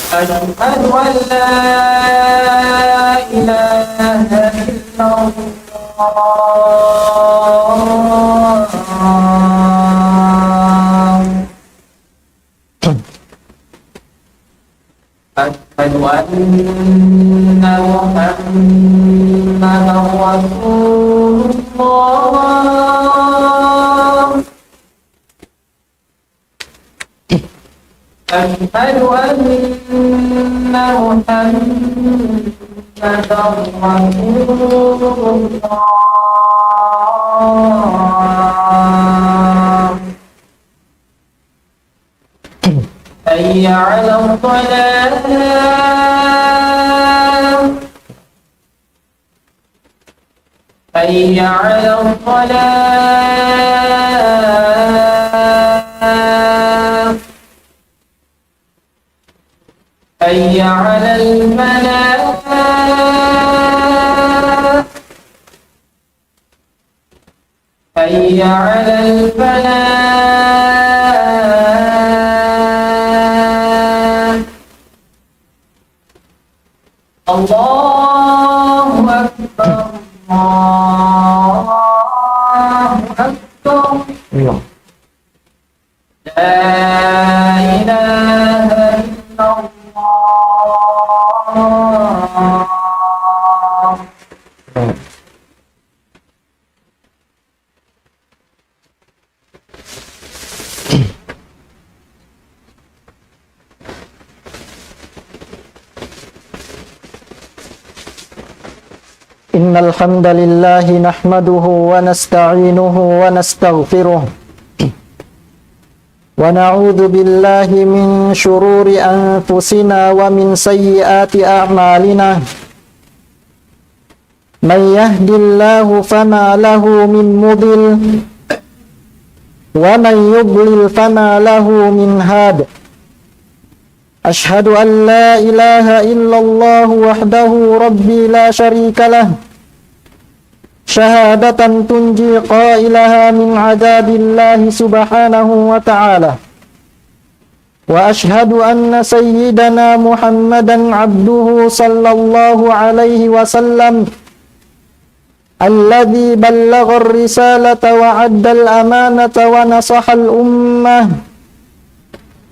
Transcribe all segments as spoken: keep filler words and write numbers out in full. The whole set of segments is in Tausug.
أشهد أن لا إله إلا الله. أشهد أن محمدا رسول الله. أشهد أن محمدا رسول الله. حي على الصلاة. حي على الصلاة. حي على الفلاح. حي على الفلاح. الله أكبر، الله أكبر. لا إله إلا الله. إن الحمد لله نحمده ونستعينه ونستغفره، ونعوذ بالله من شرور أنفسنا ومن سيئات أعمالنا. من يهد الله فما له من مضل، ومن يضلل فما له من هاد. أشهد أن لا إله إلا الله وحده ربي لا شريك له، شهادة تنجي قائلها من عذاب الله سبحانه وتعالى. وأشهد أن سيدنا محمدا عبده صلى الله عليه وسلم، الذي بلغ الرسالة وأدى الأمانة ونصح الأمة،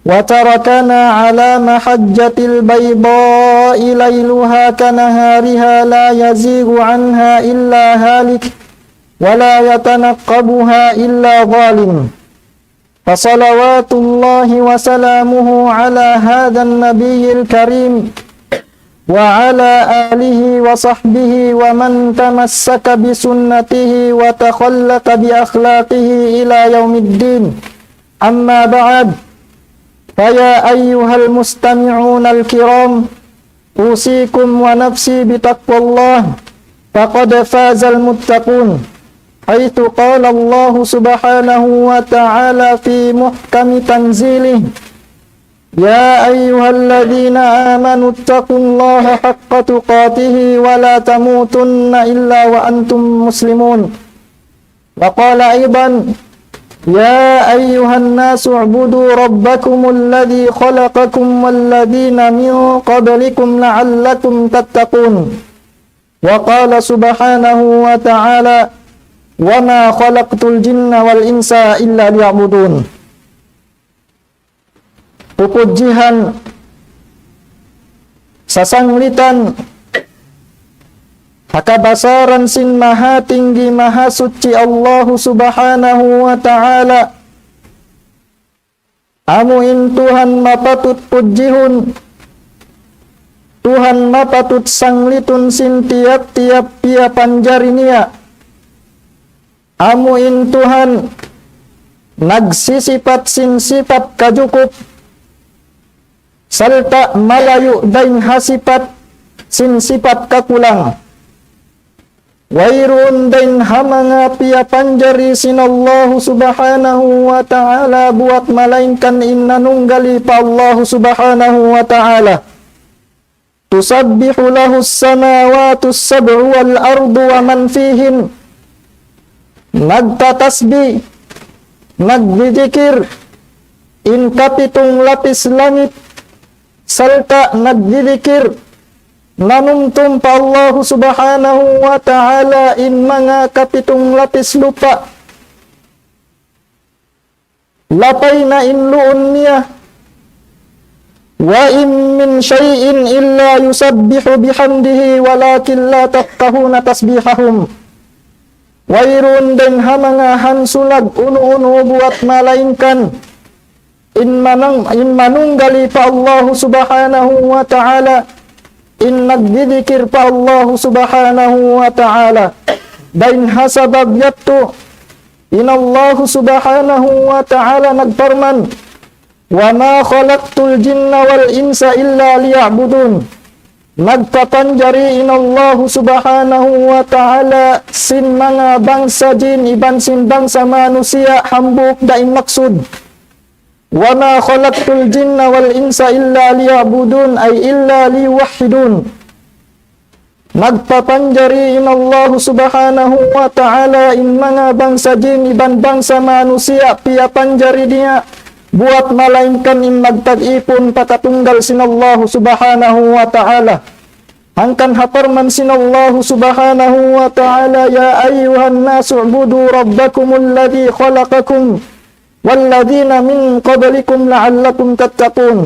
وتركنا على محجة البيضاء ليلها كنهارها لا يزيغ عنها إلا هالك ولا يتنقبها إلا ظالم. فصلوات الله وسلامه على هذا النبي الكريم وعلى آله وصحبه ومن تمسك بسنته وتخلق بأخلاقه إلى يوم الدين. أما بعد، فيا أيها المستمعون الكرام، أوصيكم ونفسي بتقوى الله، فقد فاز المتقون، حيث قال الله سبحانه وتعالى في محكم تنزيله: يا أيها الذين آمنوا اتقوا الله حق تقاته ولا تموتن إلا وأنتم مسلمون. وقال أيضا: يا أيها الناس اعبدوا ربكم الذي خلقكم والذين من قبلكم لعلكم تتقون. وقال سبحانه وتعالى: وما خلقت الجن والإنس إلا ليعبدون. Pupudjihan, sasanglitan, ha kabasaran sin Mahatinggi Mahasuchi Allahu Subhanahu wa Ta'ala. Amu in Tuhan mapatut pudjihun, Tuhan mapatut sanglitun sin tiyap-tiyap piyapanjari niya. Amu in Tuhan nagsisipat sin sipat kajukup, sarta' malayu' dayn ha sipat sin sipat kakulang. Wayruun dayn ha manga piyapanjari sin Allahu Subhanahu wa Ta'ala buwat malaingkan in nanunggali pa Allahu Subhanahu wa Ta'ala. تسبح له السماوات السبع والأرض ومن فيهن. Nagtatasbih, nagdidikir, in kapitung lapis langit, Sarta' nagdidikir, nanumtum pa Allahu Subhanahu wa Ta'ala in manga kapitung lapis lupa'. Lapay na in luun niya. وإن من شيء إلا يسبح بحمده ولكن لا تفقهون تسبيحهم. Wayruun dayn ha manga hansulag unu-unu buwat malaingkan in manang-, in manunggali pa Allahu Subhanahu wa Ta'ala, in nagdidikir pa Allahu Subhanahu wa Ta'ala. Dayn ha sabab yadtu, in Allahu Subhanahu wa Ta'ala nagparman, وما خلقت الجن والإنس إلا ليعبدون. Nagpapanjari in Allahu Subhanahu wa Ta'ala sin manga bangsa jin iban sin bangsa manusiya' hambuuk da in maksud. وما خلقت الجن والإنس إلا ليعبدون، أي إلا ليوحدون. Nagpapanjari in Allahu Subhanahu wa Ta'ala in manga bangsa jin iban bangsa manusiya' piyapanjari niya buwat malaingkan in magtag-ipun pa katunggal sin Allahu Subhanahu wa Ta'ala. Hangkan ha parman sin Allahu Subhanahu wa Ta'ala, يا أيها الناس اعبدوا ربكم الذي خلقكم والذين من قبلكم لعلكم تتقون.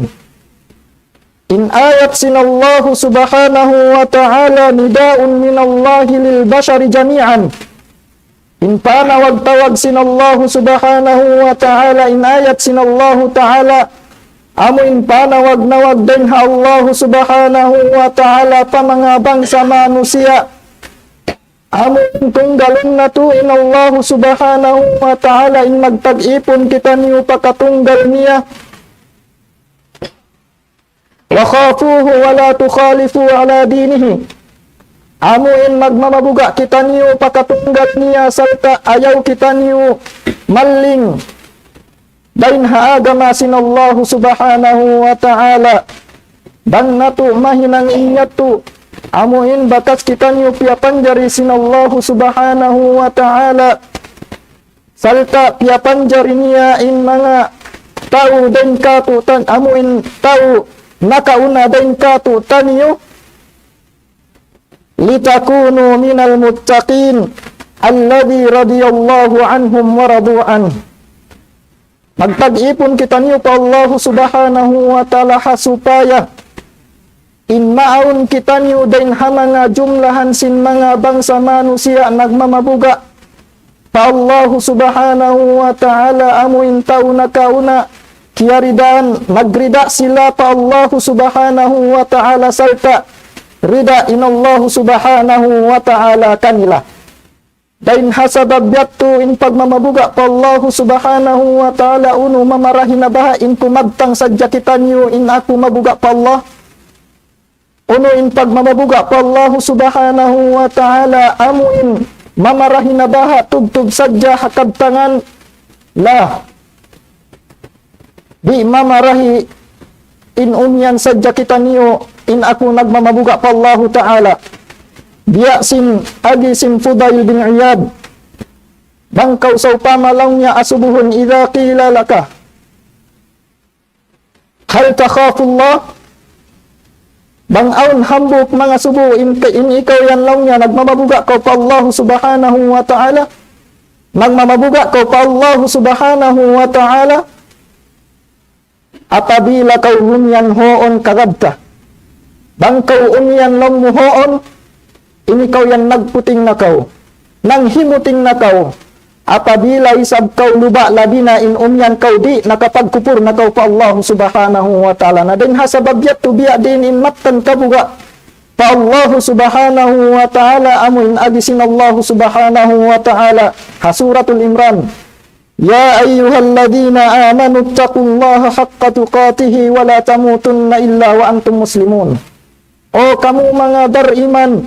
In ayat sin Allahu Subhanahu wa Ta'ala نداء من الله للبشر جميعا. In panawag-tawag sin Allahu Subhanahu wa Ta'ala, in ayat sin Allahu Ta'ala, amu in panawag-nawag dayn ha Allahu Subhanahu wa Ta'ala pa manga bangsa manusiya'. Amu in tunggalun natu' in Allahu Subhanahu wa Ta'ala, in magtag-ipun kitaniyu pa katunggal niya. وخافوه ولا تخالفوا على دينه. Amu in magmamabuga' kitaniyu pa katunggal niya sarta' ayaw kitaniyu malling dayn ha agama sin Allahu Subhanahu wa Ta'ala. Bang natu' mahinang in yadtu, amu in bakas kitaniyu piyapanjari sin Allahu Subhanahu wa Ta'ala. Sarta' piyapanjari niya in manga tau dayn kātu'niyu, amu in tau nakauna dayn kātu'niyu. لتكونوا من المتقين الذي رضي الله عنهم ورضوا عنه. Magtag-ipun kitaniyu pa Allahu Subhanahu wa Ta'ala ha supaya in maawn kitaniyu dayn ha manga jumlahan sin manga bangsa manusiya' nagmamabuga' pa Allahu Subhanahu wa Ta'ala, amu in tau nakauna kiyaridaan, nagrida sila pa Allahu Subhanahu wa Ta'ala sarta' rida in Allahu Subhanahu wa Ta'ala kanila. Dayn ha sabab yadtu in pagmamabuga' pa Allahu Subhanahu wa Ta'ala, unu mamarahi na baha' in kumabtang sadja kitaniyu in aku mabuga' pa Allah? Unu in pagmamabuga' pa Allahu Subhanahu wa Ta'ala amu in mamarahi na baha' tubtub sadja ha kabtangan? La. Di' mamarahi in umiyan sadja kitaniyu in aku nagmamabuga' pa Allahu Ta'ala. Biya' sin agi sin Fudail bin Iyad. Bang kaw sawpama laung niya asubuhun, إذا قيل لك هل تخاف الله؟ Bang awn hambuuk mangasubu in, in ikaw yan laung niya nagmamabuga' kaw pa Allahu Subhanahu wa Ta'ala. Nagmamabuga' kaw pa Allahu Subhanahu wa Ta'ala. Apabila kaw umiyan huun kagabta. Bang kaw umiyan laung mu huun, in ikaw yan nagputing na kaw, nanghimuting na kaw. Apabila isab kaw luba' labi na in umiyan kaw di' nakapagkupur na kaw pa Allahu Subhanahu wa Ta'ala. Na dayn ha sabab yadtu biya' diin in mattan kabuga' pa Allahu Subhanahu wa Ta'ala amu in agi sin Allahu Subhanahu wa Ta'ala ha Suratul Imran. يا أيها الذين آمنوا اتقوا الله حق تقاته ولا تموتن إلا وأنتم مسلمون. O kamu manga bariman,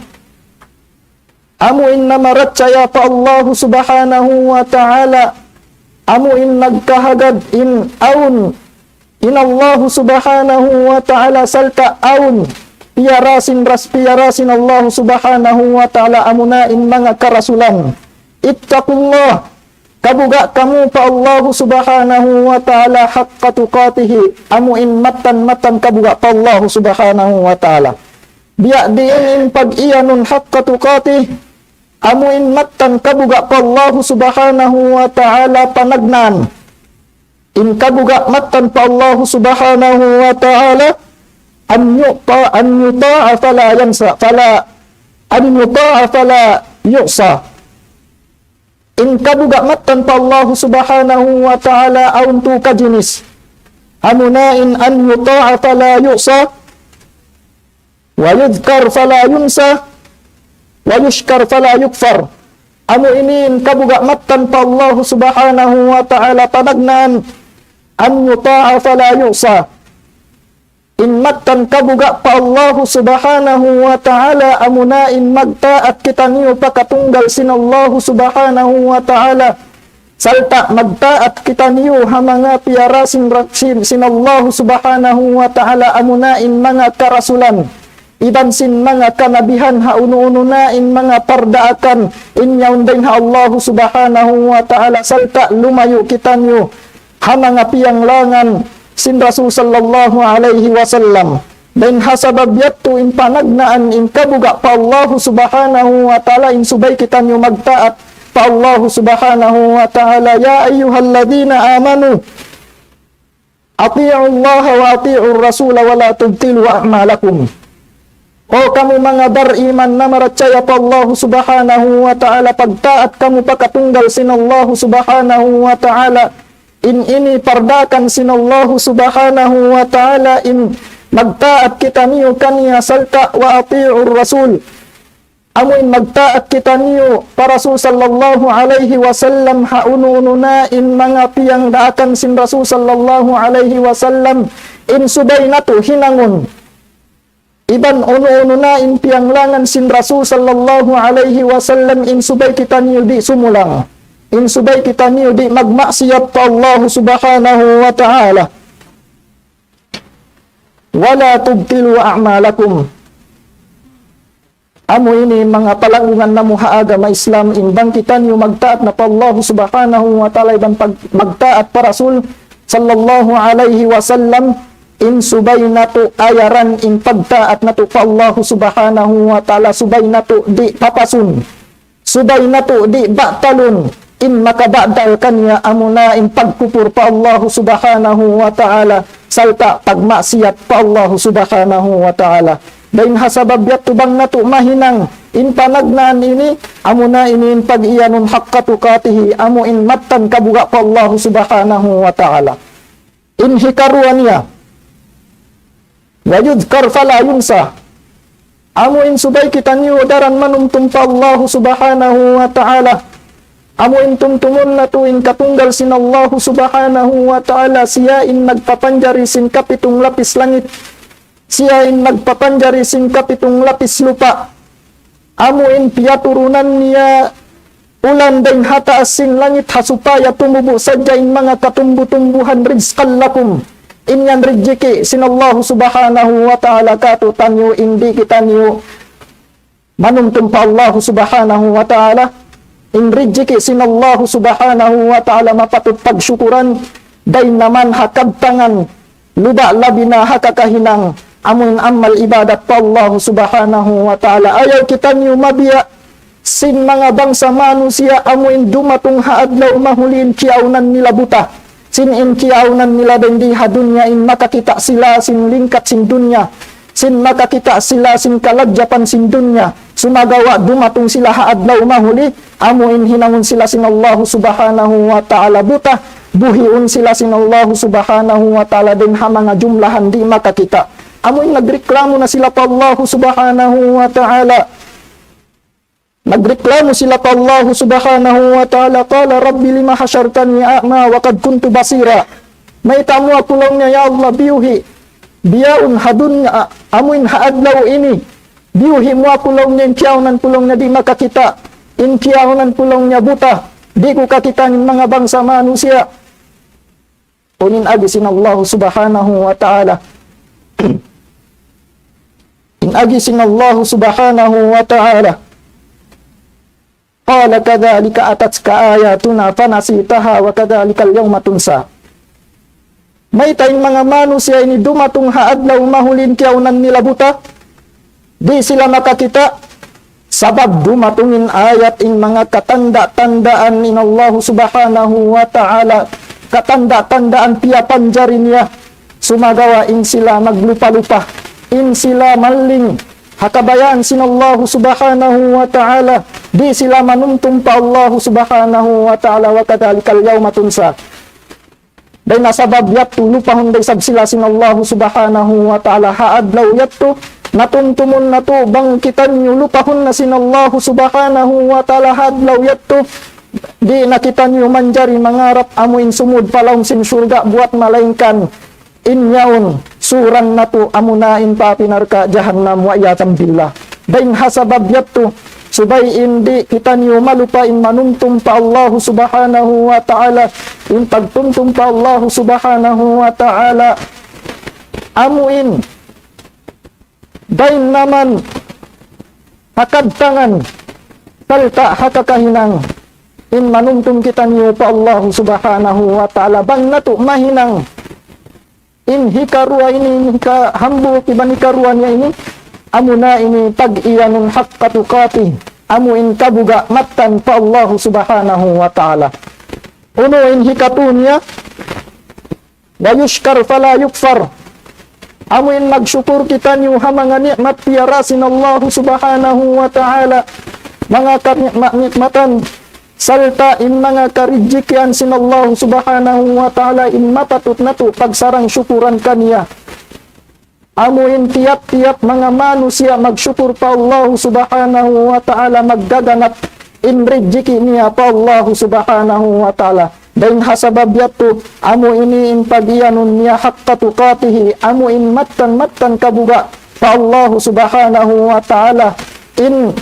amu in namarachaya pa Allahu Subhanahu wa Ta'ala, amu in nagkahagad in awn in Allahu Subhanahu wa Ta'ala sarta' awn piyarasin ras piyarasin Allahu Subhanahu wa Ta'ala amuna in manga karasulan. اتقوا الله. Kabuga' kamu pa Allahu Subhanahu wa Ta'ala haqqa tuqatihi, amu in mattan-mattan kabuga' pa Allahu Subhanahu wa Ta'ala. Biya' diin in pag-iyanun haqqa tuqatih, amu in mattan kabuga' pa Allahu Subhanahu wa Ta'ala panagnaan. In kabuga' mattan pa Allahu Subhanahu wa Ta'ala, an yuta-, an yuta'a fala yansa, fala, an yuta'a fala yu'sa. In kabuga' mattan pa Allahu Subhanahu wa Ta'ala awn tu kajinis. Amuna in an yuta'a fala yu'sa, wa yudhkar fala yunsa, wa yushkar fala yukfar. Amu ini in kabuga' mattan pa Allahu Subhanahu wa Ta'ala panagnaan, an yuta'a fala yu'sa. In mattan kabuga' pa Allahu Subhanahu wa Ta'ala amuna in magtaat kitaniyu pa katunggal sin Allahu Subhanahu wa Ta'ala. Sarta' magtaat kitaniyu ha manga piyara sin, sin, sin Allahu Subhanahu wa Ta'ala amuna in manga karasulan. Iban sin manga kanabihan ha unu-unu na in manga pardaakan in yaun dayn ha Allahu Subhanahu wa Ta'ala sarta' lumayu' kitaniyu ha manga piyanglangan sin Rasul sallallahu alayhi wasallam. Dayn ha sabab yadtu in panagnaan in kabuga' pa Allahu Subhanahu wa Ta'ala in subay kitaniyu magtaat pa Allahu Subhanahu wa Ta'ala. يا أيها الذين آمنوا أطيعوا الله وأطيعوا الرسول ولا تبطلوا أعمالكم. O kamu manga bariman namarachaya pa Allahu Subhanahu wa Ta'ala, pagtaat kamu pa katunggal sin Allahu Subhanahu wa Ta'ala. In ini pardaakan sin Allahu Subhanahu wa Ta'ala in magtaat kitaniyu kaniya sarta' وأطيعوا الرسول. Amu in magtaat kitaniyu pa Rasul sallallahu alayhi wasallam ha unu-unu na in manga piyangdaakan sin Rasul sallallahu alayhi wasallam in subay natu' hinangun. Iban unu-unu na in piyanglangan sin Rasul sallallahu alayhi wasallam in subay kitaniyu di' sumulang. In subay kitaniyu di' magmaksiyat pa Allahu Subhanahu wa Ta'ala. ولا تبطلوا أعمالكم. Amu ini manga palanggungan namu' ha agama Islam, in bang kitaniyu magtaat na pa Allahu Subhanahu wa Ta'ala, iban pag-, magtaat pa Rasul sallallahu alayhi wasallam, in subay natu' ayaran in pagtaat natu' pa Allahu Subhanahu wa Ta'ala, subay natu' di' papasun. Subay natu' di' batalun, in makabatal kaniya amuna in pagkupur pa Allahu Subhanahu wa Ta'ala, sarta' pagmaksiyat pa Allahu Subhanahu wa Ta'ala. Dayn ha sabab yadtu bang natu' mahinang in panagnaan ini, amuna ini in pag-iyanun haqqa tuqatihi, amu in mattan kabuga' pa Allahu Subhanahu wa Ta'ala. In hikaruwa niya, ويذكر فلا ينسى. Amu in subay kitaniyu daran manumtum pa Allahu Subhanahu wa Ta'ala. Amu in tumtumun natu' in katunggal sin Allahu Subhanahu wa Ta'ala, siya in nagpapanjari sin kapitung lapis langit. Siya in nagpapanjari sin kapitung lapis lupa'. Amu in piyaturunan niya ulan dayn ha taas sin langit ha supaya tumubu' sadja in manga katumbu-tumbuhan رزقا لكم. In yan rijiki' sin Allahu Subhanahu wa Ta'ala kātu'niyu, in di' kitaniyu manumtum pa Allahu Subhanahu wa Ta'ala. In rijiki' sin Allahu Subhanahu wa Ta'ala mapatut pagsukuran, dayn naman ha kabtangan luba' labi na ha kakahinang amuin amal ibadat pa Allahu Subhanahu wa Ta'ala. Ayaw kitaniyu mabiya' sin manga bangsa manusiya' amuin dumatung ha adlaw mahuli in kiyaawnan nila buta. Sin in kiyaawnan nila dayn di ha dunya in makakita' sila sin lingkat sin dunya. Sin makakita' sila sin kalagjapan sin dunya. Sumagawa' dumatung sila ha adlaw mahuli, amuin hinangun sila sin Allahu Subhanahu wa Ta'ala buta, buhiun sila sin Allahu Subhanahu wa Ta'ala dayn ha manga jumlahan di' makakita'. Amuin nagreklamu na sila pa Allahu Subhanahu wa Ta'ala. Nagreklamu sila pa Allahu Subhanahu wa Ta'ala, قال رب لم حشرتني أعمى وقد كنت بصيرا. Mayta' mu aku laung niya, ya Allah, biyuhi'. Biyaun ha dunya, a-, amuin ha adlaw ini. Biyuhi' mu aku laung niya, in kiyaawnan ku laung niya di' makakita'. In kiyaawnan ku laung niya buta. Di' ku kakita' in manga bangsa manusiya'. Unu in agi sin Allahu Subhanahu wa Ta'ala. In agi sin Allahu Subhanahu wa Ta'ala. قال كذلك أتتك آياتنا فنسيتها وكذلك اليوم تنسى. Mayta' in manga manusiya' ini dumatung ha adlaw mahuli in kiyaunan nila buta, di' sila makakita', sabab dumatung in ayat in manga katanda-tandaan in Allahu Subhanahu wa Ta'ala, katanda-tandaan piyapanjari niya, sumagawa' in sila maglupa-lupa, in sila maling ha kabayaan sin Allahu Subhanahu wa Ta'ala, di' sila manumtum pa Allahu Subhanahu wa Ta'ala, وكذلك اليوم تنسى. Dayn ha sabab yadtu, lupahun da isab sila sin Allahu Subhanahu wa Ta'ala ha adlaw yadtu. Na tumtumun natu', bang kitaniyu lupahun na sin Allahu Subhanahu wa Ta'ala ha adlaw yadtu, di' na kitaniyu manjari mangarap amu in sumud pa lawm sin surga' buwat malaingkan in yaun suran natu' amuna in pa api narka' jahannam, وعياذا بالله. Dayn ha sabab yadtu, subay in di' kitaniyu malupa in manumtum pa Allahu Subhanahu wa Ta'ala, in pagtumtum pa Allahu Subhanahu wa Ta'ala, amu in dayn naman ha kabtangan, sarta' ha kakahinang, in manumtum kitaniyu pa Allahu Subhanahu wa Ta'ala, bang natu' mahinang in hikaruwa ini, in hika-, hambuuk iban hikaruwa niya ini, amuna ini pag-iyanun حق تقاته, amu in kabuga' mattan pa Allahu Subhanahu wa Ta'ala. Unu in hikatu niya, ويشكر فلا يكفر. Amu in magsukur kitaniyu ha manga ni'mat piyara sin Allahu Subhanahu wa Ta'ala, manga kani'mat-ni'matan, sarta' in manga karijikian sin Allahu Subhanahu wa Ta'ala, in mapatut natu' pagsarang-sukuran kaniya. Amu in tiyap-tiyap manga manusiya' magsukur pa Allahu Subhanahu wa Ta'ala, maggaganap in rijiki niya pa Allahu Subhanahu wa Ta'ala. Dayn ha sabab yadtu, amu ini in pag-iyanun niya حق تقاته, amu in mattan-mattan kabuga' pa Allahu Subhanahu wa Ta'ala. In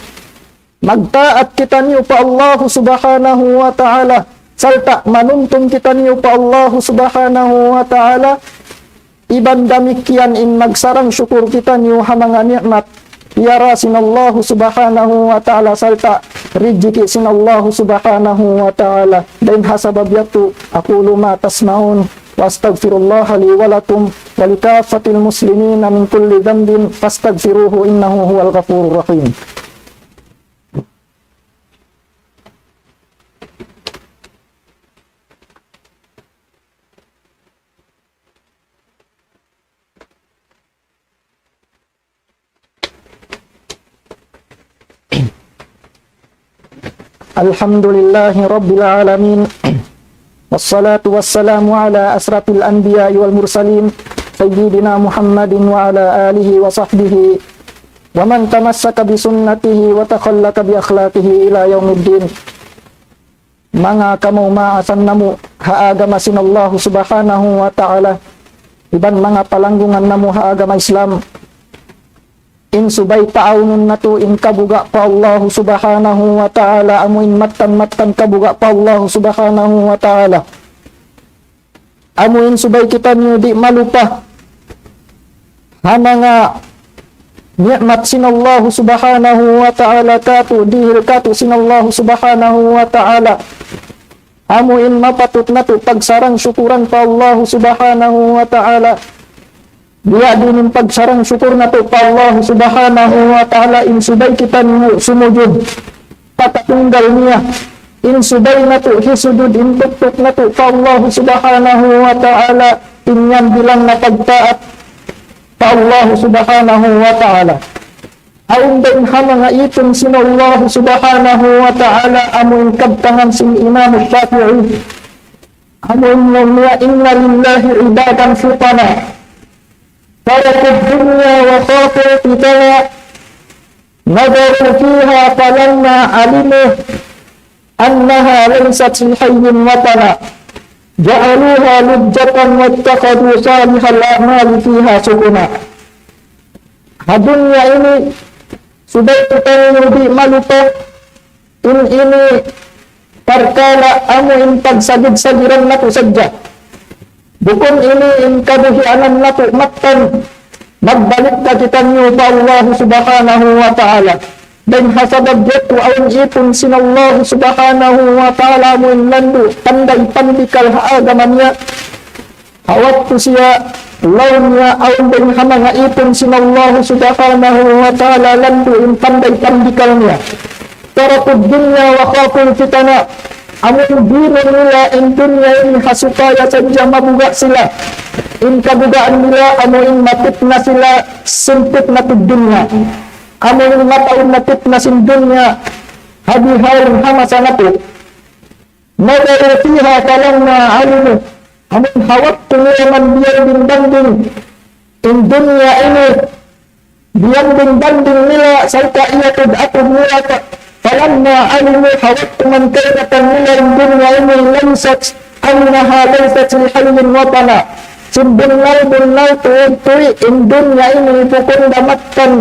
magtaat kitaniyu pa Allahu Subhanahu wa Ta'ala, sarta' manumtum kitaniyu pa Allahu Subhanahu wa Ta'ala, iban damikkiyan in magsarang-sukur kitaniyu ha manga ni'mat piyara sin Allahu Subhanahu wa Ta'ala, sarta' rijiki sin Allahu Subhanahu wa Ta'ala. Dayn ha sabab yadtu, أقول ما تسمعون، وأستغفر الله لي ولكم ولكافة المسلمين من كل ذنب فاستغفروه إنه هو الغفور الرحيم. الحمد لله رب العالمين، والصلاة والسلام على أشرف الأنبياء والمرسلين، سيدنا محمد وعلى آله وصحبه ومن تمسك بسنته وتخلق بأخلاقه إلى يوم الدين. Manga kamaas-maasan namu' ha agama sin Allahu Subhanahu wa Ta'ala, iban manga palanggungan namu' ha agama Islam, in subay paawnun natu' in kabuga' pa Allahu Subhanahu wa Ta'ala, amu in mattan-mattan kabuga' pa Allahu Subhanahu wa Ta'ala. Amu in subay kitaniyu di' malupa ha manga ni'mat sin Allahu Subhanahu wa Ta'ala kātu', dihil kātu' sin Allahu Subhanahu wa Ta'ala. Amu in mapatut natu' pagsarang-sukuran pa Allahu Subhanahu wa Ta'ala. Biya' diin in pagsarang-sukur natu' pa Allahu Subhanahu wa Ta'ala, in subay kitaniyu sumujud pa katunggal niya. In subay natu' hisujud in tuktuk natu' pa Allahu Subhanahu wa Ta'ala, in yan bilang na pagtaat pa Allahu Subhanahu wa Ta'ala. Awn dayn ha manga ipun sin Allahu Subhanahu wa Ta'ala, amu in kabtangan sin Imam Shafi'i. Amu in laung niya, إن لله عبادا فطنا تركوا الدنيا وخافوا الفتنا نظروا فيها فلما علموا أنها ليست لحي وطنا جعلوها لجة واتخذوا صالح الأعمال فيها سفنا. Ha dunya ini, subay kitaniyu di' malupa, in ini parkala' amu in pagsagid-sagiran natu' sadja. Bukun ini in kabuhianan natu' mattan, magbalik na kitaniyu pa Allah Subhanahu wa Ta'ala. Dayn ha sabab yadtu awn ipun sin Allah Subhanahu wa Ta'ala amu in landu' panday pambikal ha agama niya. Ha waktu siya laung niya awn dayn ha manga ipun sin Allah Subhanahu wa Ta'ala landu' in panday pambikal niya. تركوا الدنيا وخافوا الفتنة. Amu in dīnun nila in dunya ini ha supaya sadja mabuga' sila. In kabugaan nila amu in mapitna sila sin fitnatud dunya. Amu in mataud na fitna sin dunya ha bihaun ha masa natu'. نظروا فيها فلما علموا. Amu in ha waktu nila man biyambing-banding in dunya ini, biyambing-banding nila sarta' iyatud-atud nila pa, فلما علموا, ha waktu man kaingatan nila in dunya ini, ليست, أنها ليست لحي وطنا. Sin bunnal-bunnal tuud tuud in dunya ini bukun da mattan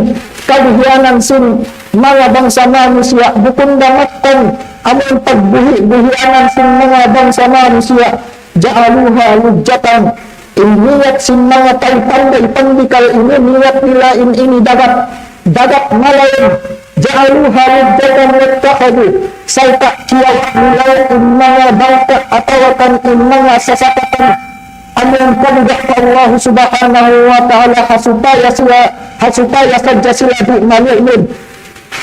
kabuhianan sin manga bangsa manusiya', bukun da mattan amun pagbuhi'-buhianan sin manga bangsa manusiya'. جعلوها لجة. In niyat sin manga tau panday pambikal ini, niyat nila in ini dagat, dagat malain. جعلوها لجة واتخذوا, sarta' kiyawa' nila in manga bangka' atawa kan in manga sasakatan amun kabuga' pa Allah Subhanahu wa Ta'ala ha supaya sila, ha supaya sadja sila di' malunud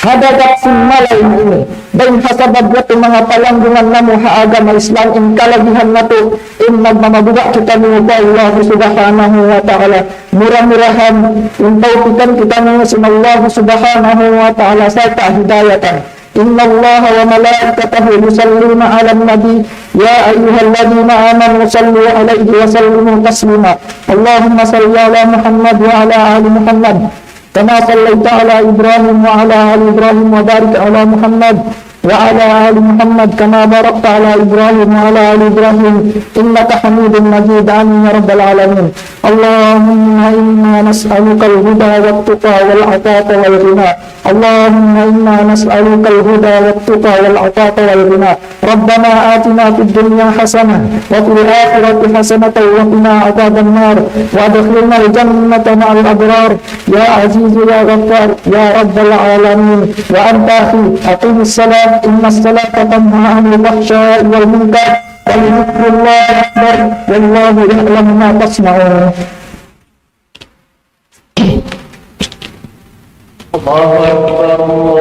ha dagat sin malain ini. Dayn ha sabab yadtu manga palanggungan namu' ha agama Islam, in kalagihan natu', in magmamabuga' kitaniyu pa Allah Subhanahu wa Ta'ala. Mura-murahan in tawpikan kitaniyu sin Allah Subhanahu wa Ta'ala sarta' hidayatan. إن الله وملائكته يصلون على النبي، يا أيها الذين آمنوا صلوا عليه وسلموا تسليما. اللهم صل على محمد وعلى آل محمد كما صليت على إبراهيم وعلى آل إبراهيم وبارك على محمد وعلى آل محمد كما باركت على إبراهيم وعلى آل إبراهيم إنك حميد مجيد. آمين يا رب العالمين. اللهم إنا نسألك الهدى والتقى والعفاف والغنى. اللهم إنا نسألك الهدى والتقى والعفاف والغنى. ربنا آتنا في الدنيا حسنة وفي الآخرة حسنة وقنا عذاب النار وأدخلنا الجنة مع الأبرار يا عزيز يا غفار يا رب العالمين. وأنت أخي أقم الصلاة إن الصلاة تنهى عن الفحشاء والمنكر ولذكر الله أكبر والله يعلم ما تصنعون. الله أكبر.